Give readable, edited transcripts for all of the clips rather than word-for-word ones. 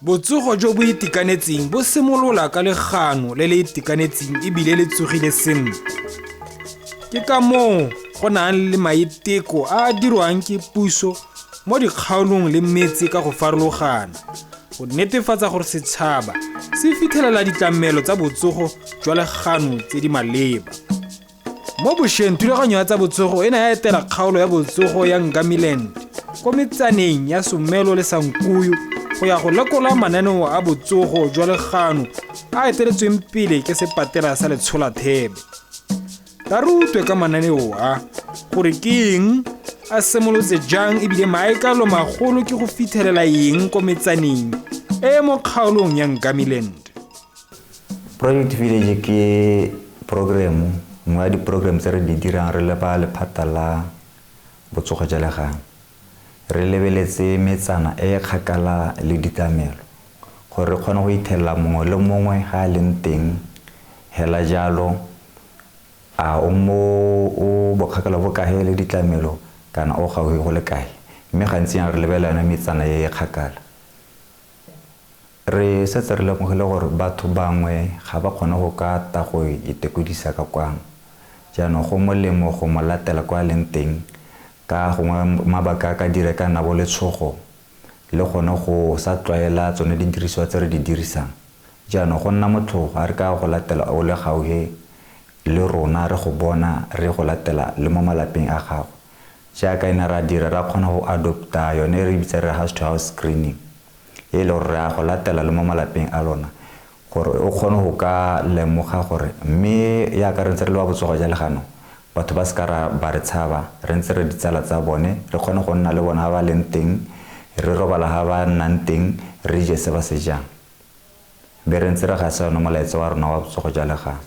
Botsogo jo bo itekanetseng bo simolola ka legano le le itekanetseng ebile le tsogile sentle. Ke ka moo go nang le maiteko a a dirwang ke puso mo dikgaolong le metse ka go farologana go netefatsa gore setšhaba se fitlhelela ditlamelo tsa botsogo jwa legano tse di maleba. Mo bošeng thulaganyo ya tsa botsogo e ne ya etela kgaolo ya botsogo ya Ngamiland ko metsaneng ya Somelo le Sankuyo go ya go lekola mananeo a botsogo jwa legano a eteletsweng pele ke sepatela sa Letsholathebe. Ba rutwe ka mananeo a gore ke eng a simolotse jang ebile maikalo magolo ke go fitlhelela eng ko metsaneng e mo kgaolong ya Ngamiland. Project Village ke program nngwe ya di-program tse re di dirang re le ba lephata la botsogo jwa legano. Re lebeletse metsana e e kgakala le ditlamelo gore re kgone go ithelela mongwe le mongwe ga a leng teng hela jalo a o mo o bokgakala bo kae le ditlamelo kana o gaufi go le kae, mme gantsi re lebelela yone metsana e e kgakala. Re setse re lemogile gore batho bangwe ga ba kgone go ka ta go itekodisa ka kwano, jaanong go molemo go mo latela kwa a leng teng ka gongwe mabaka a ka dira ka nna bo letshogo le gone go sa tlwaela tsone didirisiwa tse re di dirisang. Jaanong go nna motlhogo ga re ka go latela o le gaufi le rona re go bona re go latela le mo malapeng a gago. Jaaka e ne ra dira ra kgona go adopta yone re bitsa re house to house screening e le gore re a go latela le mo malapeng a lona gore o kgone go ka lemoga gore mme yaka re ntse re le wa botsogo ja legano batho ba seka ra ba re tshaba, re ntse re ditsala tsa bone, re kgone go nna le bona ha ba leng teng, re robala ha ba nnang teng, re je se ba se jang. Be re ntse re gasa yone molaetsa wa rona wa botsogo jwa legano.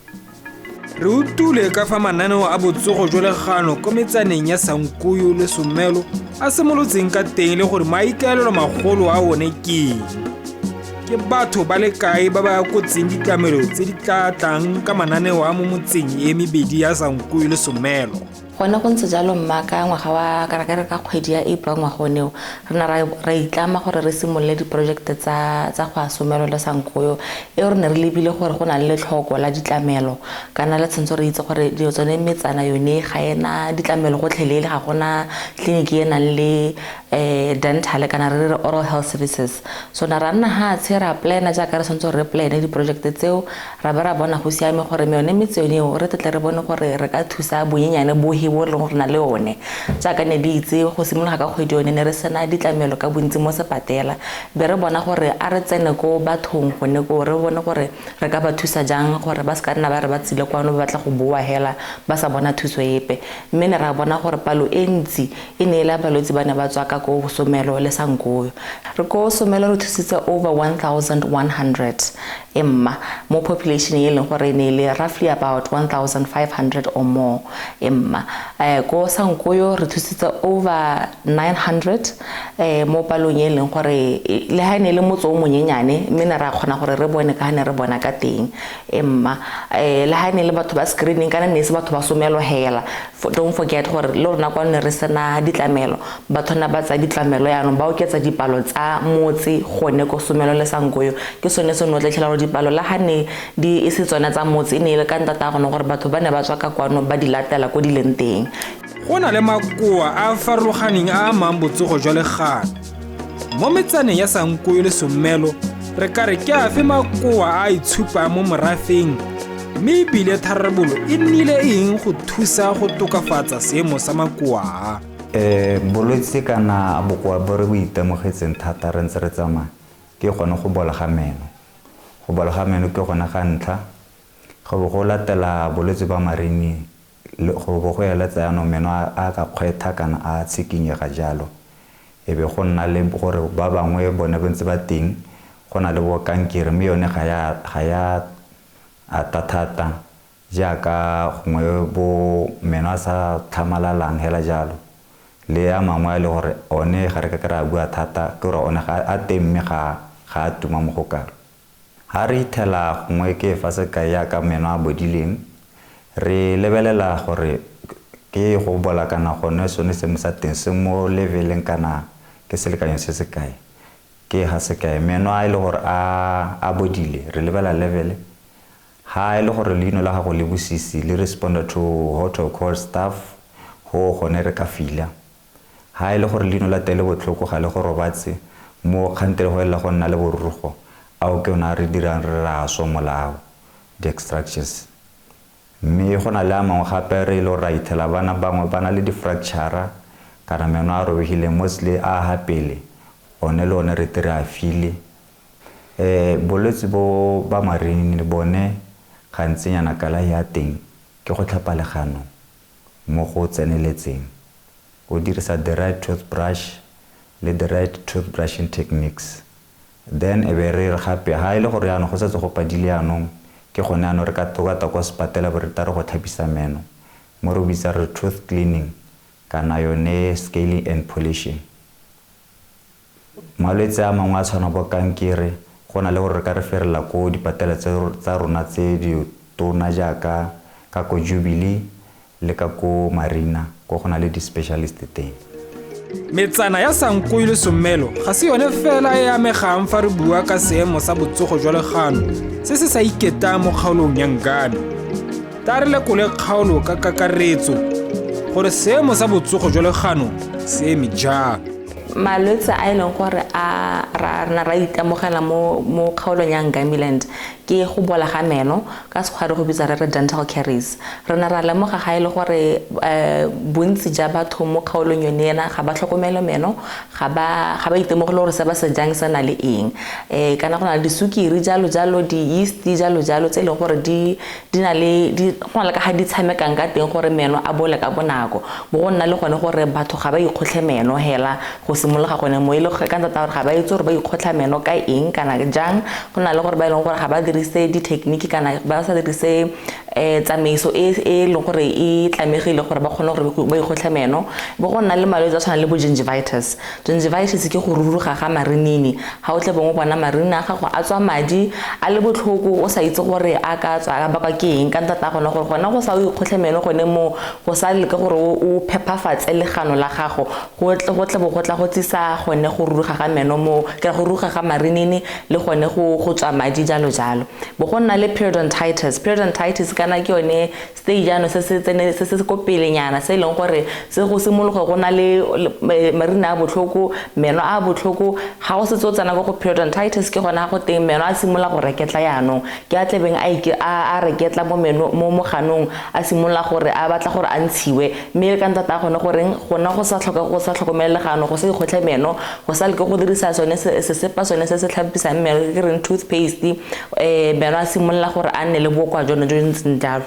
Re utule ka fa mananeo a botsogo jwa legano ko metsaneng ya Sankuyo le Somelo a simolotseng ka teng le gore maikaelelo magolo a one ke eng. Ke batho ba le kae ba ba akotseng ditlamelo tse di tla tlang ka mananeo a mo motseng e mebedi ya Sankuyo le Somelo. Gone go ntse jalo mma, ka ngwaga wa kana ka re ka kgwedi ya April ngwaga o neo re ne ra itlama gore re simolole diprojekte tsa go a Somelo le Sankoyo eo re ne re lebile gore go na le letlhoko la ditlamelo kana le tshwanetse re itse gore dilo tsone metsana yone ga ena ditlamelo gotlhelele, ga gona tleliniki e nang le dental kana re re oral health services. So na ra nna hatshe ra plana jaaka re tshwanetse gore re plane diprojekte tseo, ra ba ra bona go siame gore yone metse yone eo re tle re bone gore re ka thusa bonyenyane bohe bo re leng gore na le one. Jaaka ne le itse go simologa ka kgwedi yone ne re sena ditlamelo ka bontsi mo sepatela, be re bona gore a re tsene ko bathong gone ko re bone gore re ka ba thusa jang gore ba seka nna ba re ba tsile kwano ba batla go boa hela ba sa bona thuso epe. Mme ne ra bona gore palo e ntsi e ne e le balwetse ba ne ba tswa ka ko Somelo le Sankoyo. Re ko Somelo re thusitse over 1100 e mma mo population e leng gore e ne e le roughly about 1500 or more e mma. Ko Sankoyo re thusitse over 900 mo palong e leng gore le ha e ne e le motse o monyenyane mme ne ra kgona gore re bone ka ha ne re bona ka teng e mma. Le ha e ne e le batho ba screening kana ne e se batho ba Somelo hela. Don't forget gore le rona kwa ne re sena ditlamelo, batho na ba tsaya ditlamelo yaanong ba oketsa dipalo tsa motse gone ko Somelo le Sankoyo. Ke sone se no tla gore dipalo la ga ne di e se tsone tsa motse e ne e le ka ntata gone gore batho ba ne ba tswa ka kwano ba di latela ko di leng teng. Go na le makoa a a farologaneng a amang botsogo jwa legano. Mo metsaneng ya Sankoyo le Somelo re ka re ke afe makoa a a itshupang mo morafeng, mme ebile tharabololo e nnile eng go thusa go tokafatsa seemo sa makoa a? Bolwetse kana bokoa bo re bo itemogetseng thata re ntse re tsamaya ke gone go bola ga meno. Go bola ga meno ke gone ga ntlha, go bo go latela bolwetse ba marini, go bo go eletsa jaanong meno a ka kgwetha kana a tshikinyega jalo. E be go nna le gore ba bangwe bone ba ntse ba teng, go na le bo kankere mme yone ga ya ata thata jaaka gongwe bo meno a sa tlhamalalang hela jalo. Le a mangwe a le gore one ga re ka ke ra bua thata ke gore one ga a teng mme ga a tuma mo go kalo. Ha re ithela gongwe ke fa sekai yaka meno a bodileng, re lebelela gore ke go bola kana gone sone seemo sa teng se mo leveleng kana ke selekanyo se se kae. Ke ga sekae meno a e le gore a bodile, re lebela level. Ha e le gore leino la gago le bosisi le responda to hot or cold stuff, go gone re ka fila. Ha e le gore leino la teng le botlhoko ga le go robatse, mo kgantele go elela go nna le borurugo, ao ke yona re dirang re ra somola ao, di-extractions. Mme go na le a mangwe gape re e le gore ra ithela bana bangwe ba na le di-fracture kana meno a robegileng, mostly a ha pele, one le one re tere a file. Bolwetse bo ba marinini bone gantsinyana kalafi ya teng ke go tlhapa legano mo go tseneletseng. O dirisa the right toothbrush le the right toothbrushing techniques. Then e be re re gape ha e le gore jaanong go setse go padile jaanong, ke gone jaanong re ka tokata kwa sepatela bo re tla re go tlhapisa meno, mo re bitsa re tooth cleaning kana yone scaling and polishing. Malwetse a mangwe a tshwana bo kankere, go na le gore re ka re ferela ko dipatela tsa rona tse di tona jaaka ka ko Jubilee le ka ko Marina, ko go na le di-specialist teng. Metsana ya Sankoi le Somelo ga se yone fela e amegang fa re bua ka seemo sa botsogo jwa legano se se sa iketang mo kgaolong ya Ngami. Ta re lekole kgaolo ka kakaretso gore seemo sa botsogo jwa legano se eme jang. Malwetse a e leng gore a ra rena ra itemogela mo kgaolong ya Ngamiland ke go bola ga meno, ka sekgwa re go bitsa re re dental caries. Re ne ra lemoga ga e le gore bontsi ja batho mo kgaolong yone ena ga ba tlhokomele meno, ga ba itemogele gore se ba se jang se na le eng. Kana go na le disukiri jalo jalo, di-yeast jalo jalo tse e leng gore di na le go na le ka ga di tshamekang ka teng gore meno a bole ka bonako. Bo go nna le gone gore batho ga ba ikgotlhe meno hela go simologa gone mo e le ka ntata gore ga ba itse gore ba ikgotlha meno ka eng kana jang. Go na le gore ba e leng gore ga ba dirise di-technique kana ba sa dirise tsamaiso e leng gore e tlamegile gore ba kgone gore ba ikgotlhe meno. Bo go nna le malwetse a tshwanang le bo gingivitis. Gingivitis ke go ruruga ga marinini. Ha o tle bongwe bona marinini a gago a tswa madi a le botlhoko, o sa itse gore a ka tswa a bakwa ke eng, ka ntata gone gore gona go sa o ikgotlhe meno gone mo go sa leke gore o phepafatse legano la gago, go tle bo go tla go tlisa gone go ruruga ga meno mo, ke go ruruga ga marinini le gone go tswa madi jalo jalo. Bo go nna le periodontitis. Periodontitis kana ke yone stage jaanong se se tsene se se ko pelenyana se e leng gore se go simologa go na le marina a botlhoko, meno a botlhoko. Ga go setse o tsena ko go periodontitis ke gona go teng meno a simolola go reketla jaanong, ke a tlebeng a reketla mo meno mo moganong, a simolola gore a batla gore a ntshiwe. Mme ka ntata gone goreng gona go sa tlhoka go sa tlhokomele legano, go sa ikgotlhe meno, go sa leke go dirisa sone sesepa sone se se tlhapisang meno ke reng toothpaste, meno a simolola gore a nne le bokwa jone jo ntseng jalo.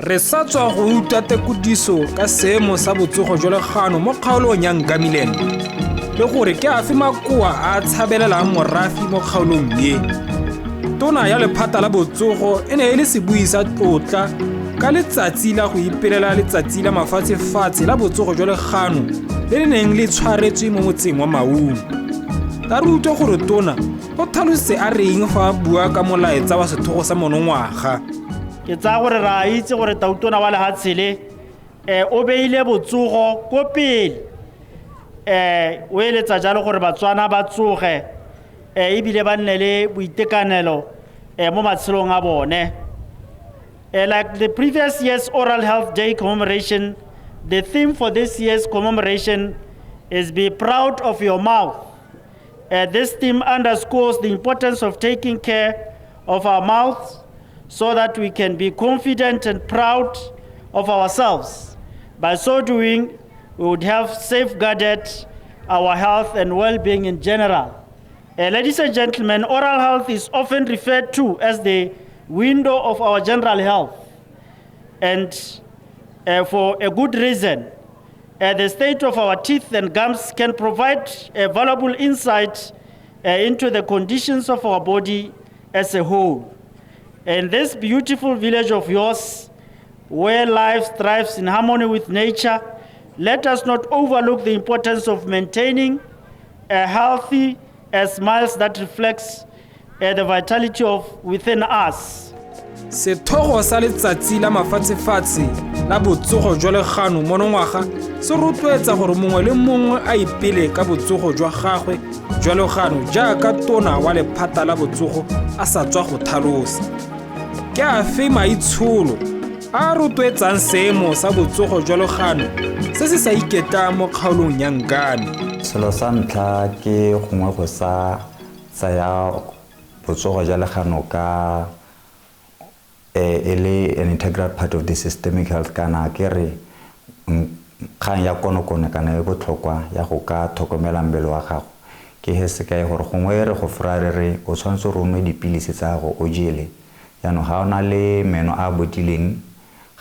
Re sa tswa go utlwa tekodiso ka seemo sa botsogo jwa legano mo kgaolong ya Ngamiland, le gore ke afe makoa a tshabelelang morafe mo kgaolong e. Tona ya lephata la botsogo e ne e le sebui sa tlotla ka letsatsi la go ipelela letsatsi la mafatshefatshe la botsogo jwa legano le le neng le tshwaretswe mo motseng wa Maun. Ta re utlwe gore tona o tlhalositse a reng fa a bua ka molaetsa wa setlhogo sa monongwaga. Ke tsaya gore re a itse gore tautona wa lehatshe le o beile botsogo ko pele, o eletsa jalo gore Batswana ba tsoge ebile ba nne le boitekanelo mo matshelong a bone. Like the previous year's Oral Health Day commemoration, the theme for this year's commemoration is Be Proud of Your Mouth. This theme underscores the importance of taking care of our mouths so that we can be confident and proud of ourselves. By so doing, we would have safeguarded our health and well-being in general. Ladies and gentlemen, oral health is often referred to as the window of our general health, and for a good reason. The state of our teeth and gums can provide a valuable insight into the conditions of our body as a whole. In this beautiful village of yours, where life thrives in harmony with nature, Let us not overlook the importance of maintaining a healthy smiles that reflects the vitality of within us. Sethogo sa Letsatsi la Mafatshefatshe la Botsogo jwa Legano monongwaga se rotloetsa gore mongwe le mongwe a ipele ka botsogo jwa gagwe jwa legano jaaka tona wa lephata la botsogo a sa tswa go tlhalosa. Ke afe maitsholo a a rotloetsang seemo sa botsogo jwa legano se se sa iketlang mo kgaolong ya Ngami? Selo sa ntlha ke gongwe go sa tsaya botsogo jwa legano ka e le an integral part of the systemic health, kana ke re kgang ya konokono kana e botlhokwa ya go ka tlhokomela mmele wa gago. Ke he sekai gore gongwe re go fora re re o tshwanetse gore o nwe dipilisi tsa gago o jele. Jaanong ga o na le meno a bodileng,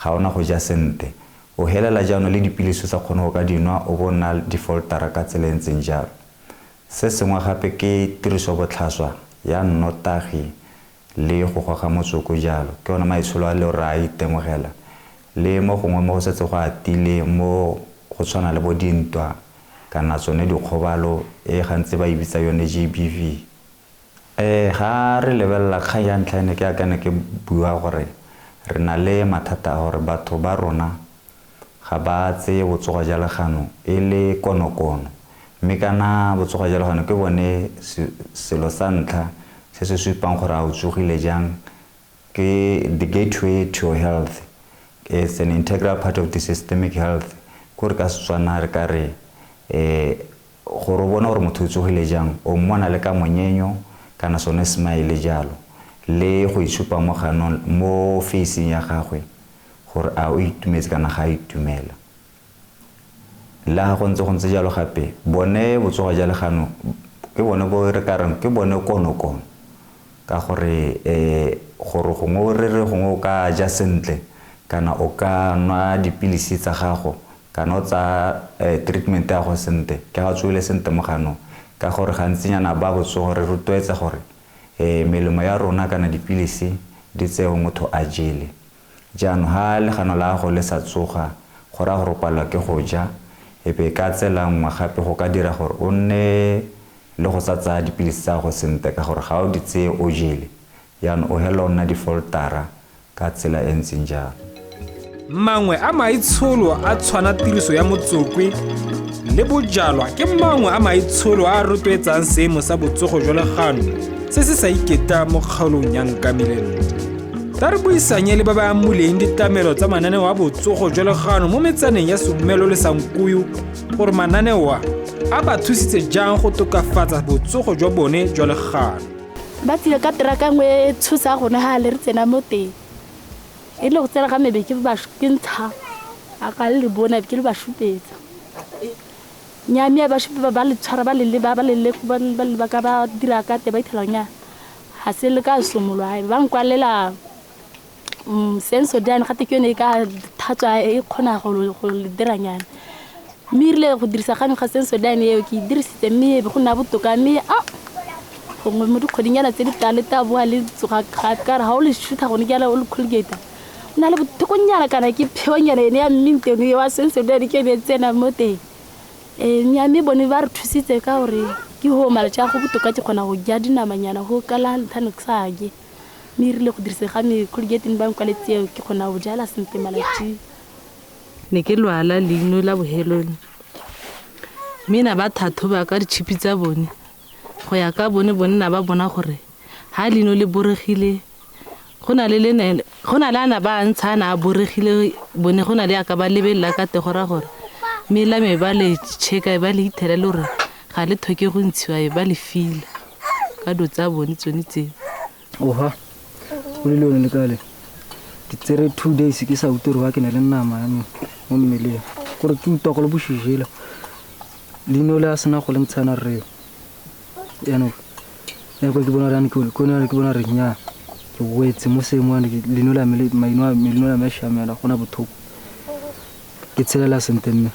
ga ona go ja sentle, o helela jaanong le dipilisi o sa kgone go ka dinwa, o bo nna defaultera ka tsela e ntseng jalo. Se sengwe gape ke tiriso botlhaswa ya nnotagi le go goga motsoko jalo. Ke ona maitsholo a le re a itemogela le mo gongwe mo go setse go atile mo go tshwana le bo dintwa kana tsone dikgobalo e gantsi ba e bitsa yone GBV. Ga re lebelela kgang ya ntlha ene ke akane ke bua gore re na le mathata a gore batho ba rona ga ba tseye botsogo jwa legano e le konokono, mme kana botsogo jwa legano ke bone selo sa ntlha se se supang gore a o tsogile jang, ke the gateway to your health. It's an integral part of the systemic health. Ko re ka Setswana re ka re gore o bone gore motho o tsogile jang, o mmona le ka monyenyo kana sone smile jalo, le go itshupa mo ganong mo facing ya gagwe gore a o itumetse kana ga a itumela. Le ga go ntse jalo gape, bone botsogo jwa legano ke bone bo re ka reng ke bone konokono, ka gore gore gongwe re re gongwe o ka ja sentle kana o ka nwa dipilisi tsa gago kana o tsa treatment ya go sentle, ke ga o tsogile sentle mo ganong. Ka gore gantsinyana ba botsogo re rotloetsa gore melemo ya rona kana dipilisi di tseo motho a jele. Jaanong ha legano la gago le sa tsoga, go raya gore o palelwa ke go ja, ebe ka tsela nngwe gape go ka dira gore o nne le go sa tsaya dipilisi tsa gago sentle, ka gore ga o di tseye o jele, jaanong o helela o nna defaultera ka tsela e ntseng jalo. Mangwe a maitsholo a tshwana tiriso ya motsokwe le bojalwa ke mangwe a maitsholo a a rotloetsang seemo sa botsogo jwa legano se se sa iketlang mo kgaolong ya Ngamiland. Tla re buisanye le ba ba amuleng ditlamelo tsa mananeo a botsogo jwa legano mo metsaneng ya Sumelo le Sankuyo gore mananeo a a ba thusitse jang go tokafatsa botsogo jwa bone jwa legano. Ba tsile ka teraka nngwe e tshosa gone ga le re tsena mo teng. E le go tsena ga mebe ke ba ke ntsha a ka le bona ke le ba supetsa. Nya mme ba supe ba le tshwara ba le leba ba le le ba le ba ka ba dira ka te ba ithelanya. Ha se le ka somolwa ba nkwalela Sensodyne gate ke yone e ka thatswa e kgona go le diranyana. Mme erile go dirisa ga me ga Sensodyne eo ke e dirisitse mme e be go nna botoka, mme a gongwe mo dikgwedinyana tse di tla le tla boa le tsoga gape ka re ga o le shutha gone ke yana o le Colgate o na le bothokonyana kana ke pheonyana ene ya mint eno wa Sensodyne ke yone e tsena mo teng. Mme bone ba re thusitse ka gore ke ho malatsi a go botoka ke kgona go ja dinamanyana go ka la nthane ke sa je. Mme erile go dirisa ga me Colgate ba nkwaletse eo ke kgona go jala sentle malatsi. Ne ke lwala leino la bohelong, mme na ba thathoba ka ditšhipi tsa bone go ya ka bone bonna ba bona gore ha leino le boregile go na le lene go na le ana ba ntsha ana a boregile bone go na le aka ba lebelela ka te go ra gore mme la me ba le checka ba le ithela le gore ga le thoke go ntshiwa e ba le fila ka do tsa bone tsone tseo. Oha o le lone le kale ke tsere 2 days ke sa utlwe gore ke na le nama ya mo mmeleng gore ke utlwa go le bošušela leino le a sena go le ntshana rreo. Jaanong ke bona gore ke bona re nnyaa ke wetse mo seemong leino la me maino a leino la me a siamela gona botlhoko ke tshelela sentle mme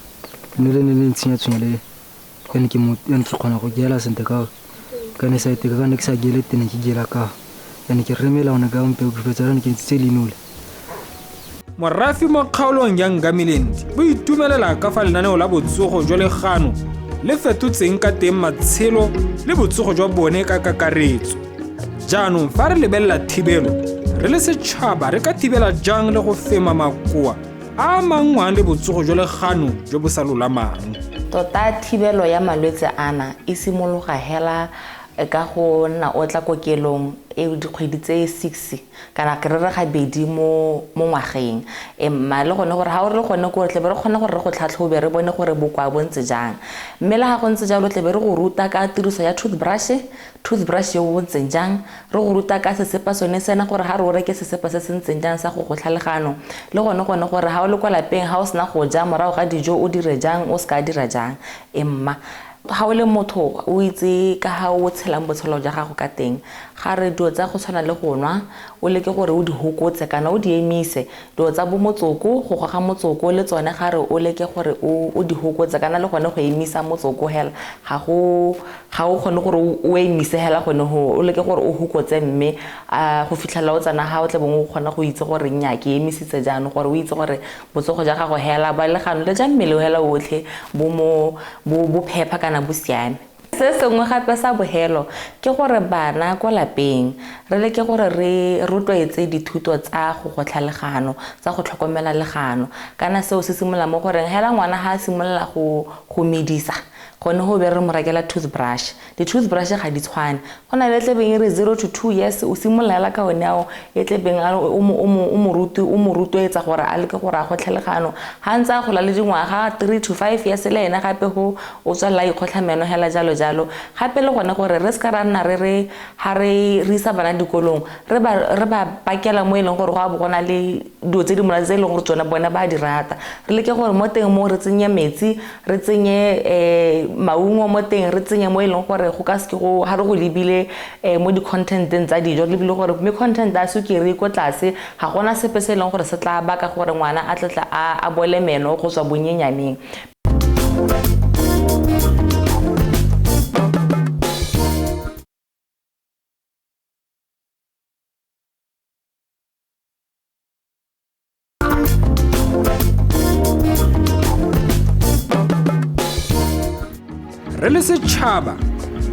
leino le ne le ntshenya-tshwenya le yane ke ke kgona go jela sentle ka ne sa iteka ka ne ke sa jele tene ke jela ka yane ke remela one ka mpe ke fetsa yane ke ntshitse leino le. Morafe mo kgaolong ya Ngamiland bo itumelela ka fa lenaneo la botsogo jwa legano le fetotseng ka teng matshelo le botsogo jwa bone ka kakaretso. Jaanong fa re lebelela thibelo, re le setšhaba re ka thibela jang le go fema makoa a a mangwang le botsogo jwa legano jo bo sa lolamang? Tota thibelo ya malwetse ana e simologa hela ka go nna o tla kokelong e dikgwedi tse 6 kana ke re re gabedi mo ngwageng. Mma le gone gore ga o re gone ko tle be re kgone gore re go tlhatlhobe re bone gore bokoa bo ntse jang. Mme le ga go ntse jalo tle be re go ruta ka tiriso ya toothbrush yo bo ntseng jang, re go ruta ka sesepa sone sena gore ga re o reke sesepa se se ntseng jang sa go gotlha legano, le gone gore ga o le kwa lapeng ga o sena go ja morago ga dijo o dire jang o seka dira jang. Mma ga o le motho o itse ka ga o tshelang botshelo jwa gago ka teng, ga re dilo tsa go tshwana le go nwa o leke gore o di hokotse kana o di emise, dilo tsa bo motsoko go goga motsoko le tsone ga re o leke gore o di hokotse kana le gone go emisa motsoko hela ga o kgone gore o emise hela gone ho o leke gore o hokotse, mme go fitlhela o tsena ga o tle bongwe o kgona go itse gore nnyaa ke emisitse jaanong, gore o itse gore botsogo jwa gago hela ba legano le ja mmele hela otlhe bo bo phepa kana bo siame. Se sengwe gape sa bohelo ke gore bana kwa lapeng re leke gore re rotloetse dithuto tsa go gotlha legano, tsa go tlhokomela legano, kana seo se simolola mo goreng hela ngwana ga a simolola go medisa gone go be re mo rekela toothbrush. Di-toothbrush ga di tshwane, go na le tlebeng e re 0 to 2 years o simolola hela ka one ao e tlebeng o mo rotloetsa gore a leke gore a gotlhe legano. Ga ntse a gola le dingwaga 3 to 5 years le ene gape go o tswelela a ikgotlha meno hela jalo jalo. Gape le gone gore re seka ra nna re re ga re isa bana dikolong re ba pakela mo e leng gore go a bo go na le dilo tse di monate tse e leng gore tsone bone ba di rata. Re leke gore mo teng mo re tsenye metsi, re tsenye maungo mo teng, re tsenye mo e leng gore go ka seke go ga re go lebile mo di-contenteng tsa dijo, re lebile gore mme content a sukiri ko tlase ga gona sepe se e leng gore se tla baka gore ngwana a tletla a bole meno go tswa bonyenyaneng. Re le setšhaba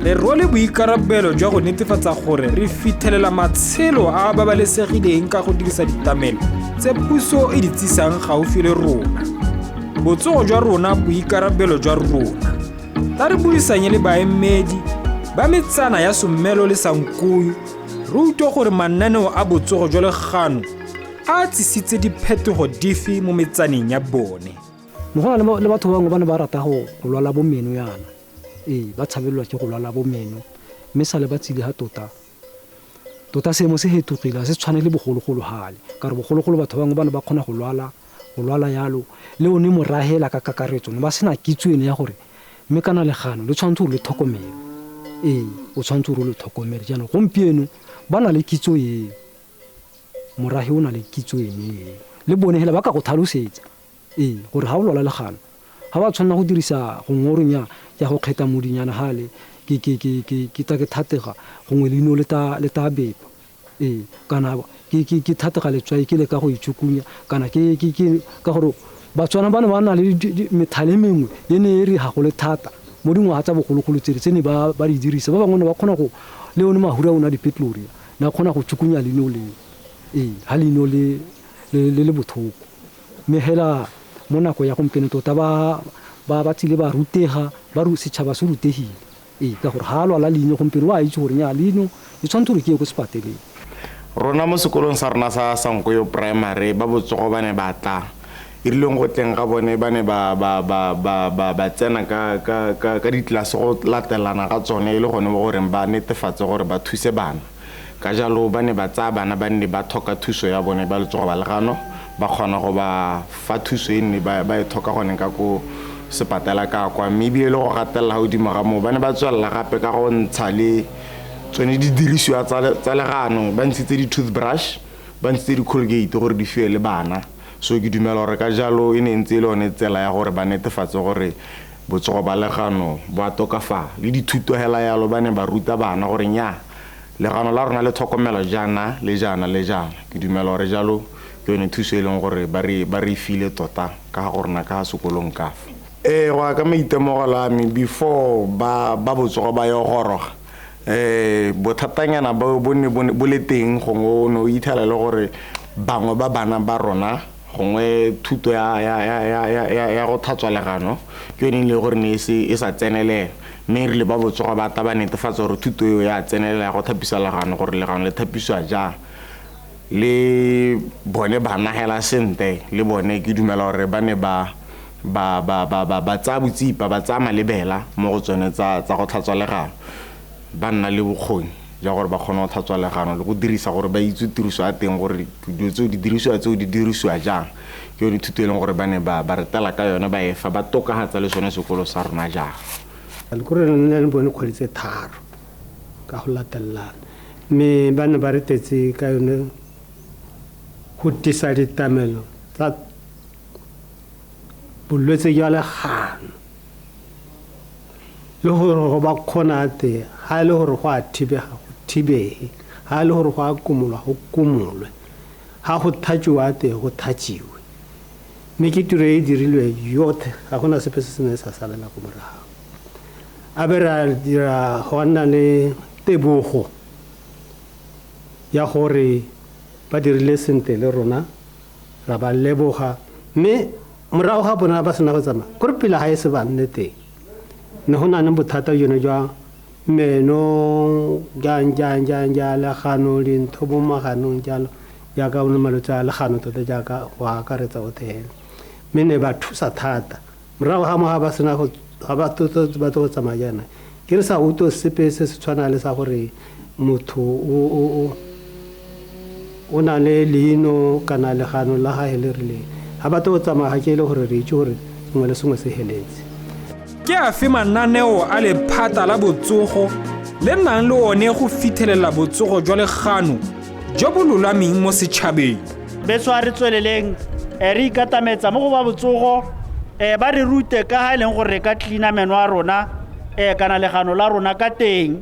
re rwele boikarabelo jwa go netefatsa gore re fitlhelela matshelo a a babalesegileng ka go dirisa ditlamelo tse puso e di tsisang gaufi le rona. Botsogo jwa rona boikarabelo jwa rona. Tla re buisanye le baemedi ba metsana ya Somelo le Sankuyo re utlwe gore mananeo a botsogo jwa legano a tsisitse diphetogo dife mo metsaneng ya bone. Mo go na le batho bangwe ba ne ba rata go lwala bo meno yana. Ee, ba tshabelelwa ke go lwala bo meno, mme sale ba tsile ga tota seemo se fetogile, ga se tshwane le bogologolo gale, ka gore bogologolo batho bangwe ba ne ba kgona go lwala yalo le one morahela ka kakaretso ne ba sena kitso ene ya gore mme kana legano le tshwanetse gore le tlhokomele. Ee, o tshwanetse gore o le tlhokomele. Jaanong gompieno ba na le kitso eo, morahe o na le kitso ene eo, le bone hela ba ka go tlhalosetsa ee gore ga o lwala legano ga ba tshwanela go dirisa gongwe o reng ya go kgetha modinyana gale ke tla ke thatega gongwe leino le ta bepa, ee kana ke thatega letswai ke le ka go itšhukunya kana ke ka gore Batswana ba ne ba na le methale mengwe e ne e re ga go le thata mo dingwaga tsa bogologolo tsele tse ne ba di dirisa. Ba bangwe ne ba kgona go le one mahura o na dipetlori ne a kgona go tšhukunya leino leo, ee ga leino le le botlhoko. Mme hela mo nako ya gompieno tota ba tsile ba rutega, ba setšhaba se rutegile. Ee, ka gore ga a lwala leino gompieno wa itse gore nnyaa leino e tshwanetse gore ke ye ko sepateleng. Rona mo sekolong sa rona sa Sankoyo Primary ba botsogo ba ne ba tla, e rileng go tleng ga bone ba ne ba tsena ka ditlelase go latelana ga tsone e le gone mo goreng ba netefatse gore ba thuse bana. Ka jalo ba ne ba tsaya bana ba nne ba tlhoka thuso ya bone ba letsogo ba legano, ba kgona go ba fa thuso e nne ba e tlhoka gone ka ko sepatela ka kwa. Mme ebile le go gatelela godimo ga moo ba ne ba tswelela gape ka go ntsha le tsone didirisiwa tsa legano, ba ntshitse di-toothbrush, ba ntshitse di-colgate gore di fiwe le bana. So ke dumela gore ka jalo e ne ntse e le yone tsela ya gore ba netefatse gore botsogo ba legano bo a tokafala. Le dithuto hela yalo ba ne ba ruta bana gore nnyaa legano la rona le tlhokomelo jaana le jaana le jaana. Ke dumela gore jalo Ke yone thuso e leng gore ba re file tota ka ga rona ka sekolong ka fa. Go ya ka maitemogelo a me before ba botsogo ba yo goroga, bothatanyana bo ne bo le teng, gongwe o ne o ithela le gore bangwe ba bana ba rona gongwe thuto ya go tlhatswa legano ke yone e le gore ne e sa tsenelela, mme re le ba botsogo ba tla ba netefatsa gore thuto eo ya tsenelela ya go thapisa legano, gore legano le thapisiwa jang. Le bone ba nagela sentle, le bone ke dumela gore ba ne ba tsaya botsipa, ba tsaya malebela mo go tsone tsa go tlhatswa legano, ba nna le bokgoni ja gore ba kgone go tlhatswa legano le go dirisa, gore ba itse tiriso ya teng, gore dilo tseo di dirisiwa tseo di dirisiwa jang. Ke yone thuto e leng gore ba ne ba retela ka yone, ba efa ba tokafatsa le sone sekolo sa rona jang. Kore re ne le bone kgwedi tse 3 ka go latelelana, mme ba ne ba retetse ka yone go tisa ditamelo tsa bolwetse jwa legano, le gore go ba kgona teng, ga e le gore go a thibega go thibege, ga e le gore go a komolwa go komolwe, ga go thatsiwa teng go thatsiwe. Mme ke tiro e dirilwe yotlhe, ga gona sepe se se ne sa salela ko morago. A be ra dira go nna le tebogo ya gore ba dirile sentle le rona, ra ba leboga. Mme morago ga bona ba sena go tsamaya, kore pele ga e se ba nne teng, ne go na le bothata jone jwa meno, jang jang jang jang, legano, dintho mo maganong jalo, jaaka one malwetse a legano tota jaaka go akaretsa otlhe hela. Mme ne ba thusa thata. Morago ga mo ga ba sena go ga ba ba go tsamaya jaana, ke re sa utlwe sepe se se tshwana le sa gore motho o na le leino kana legano la gage le rileng. Ga ba go tsamaya ga ke e le gore re itse gore sengwe le sengwe se heletse. Ke afe mananeo a lephata la botsogo le nang le one go fitlhelela botsogo jwa legano jo bo lolameng mo setšhabeng? Betso a re tsweleleng, re ikatametsa mo go ba botsogo, ba re rute ka ga e leng gore re ka cleana meno a rona, kana legano la rona ka teng,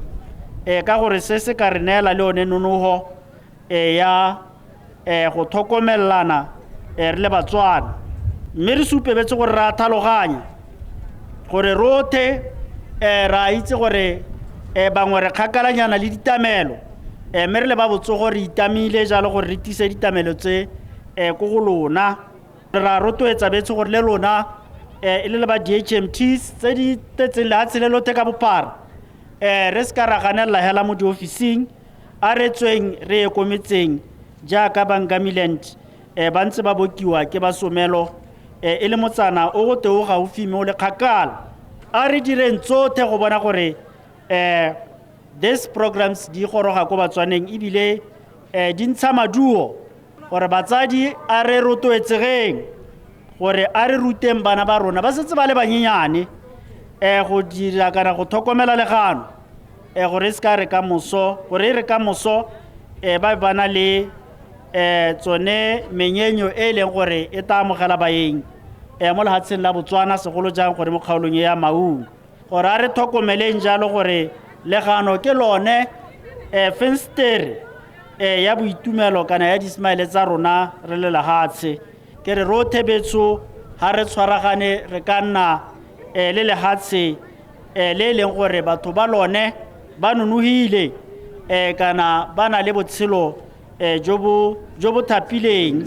ka gore se se ka re neela le one nonoho ya go tlhokomelana re le Batswana. Mme re supe betse gore re a tlhaloganya gore rotlhe ra itse gore bangwe re kgakalanyana le ditamelo, mme re le ba botsogo re itamile jalo gore re tise ditamelo tse ko go lona. Ra rotloetsa betse gore le lona e le ba DHMTs tse di tletseng lehatshe le lotlhe ka bophara, re se ka ra ganelela hela mo diofising, a re tsweng re ye ko metseng jaaka ba Ngamiland ba ntse ba bokiwa ke ba Somelo, e le motsana o go teo gaufi mme o le kgakala. A re direng tsotlhe go bona gore these programs di goroga ko Batswaneng, ebile di ntsha maduo, gore batsadi a re rotloetsegeng gore a re ruteng bana ba rona ba setse ba le banyenyane go dira kana go tlhokomela legano, gore se ka re ka moso, gore re ka moso ba ba na le tsone menyenyo e leng gore e tla amogela baeng mo lefatsheng la Botswana, segolo jang gore mo kgaolong ya Maung. Gore a re tlhokomeleng jalo gore legano ke lone fenstere ya boitumelo kana ya di-smile tsa rona re le lehatshe. Ke re rotlhe betso ga re tshwaragane re ka nna le lehatshe le e leng gore batho ba lone ba nonogile kana ba na le botshelo jo bo thapileng.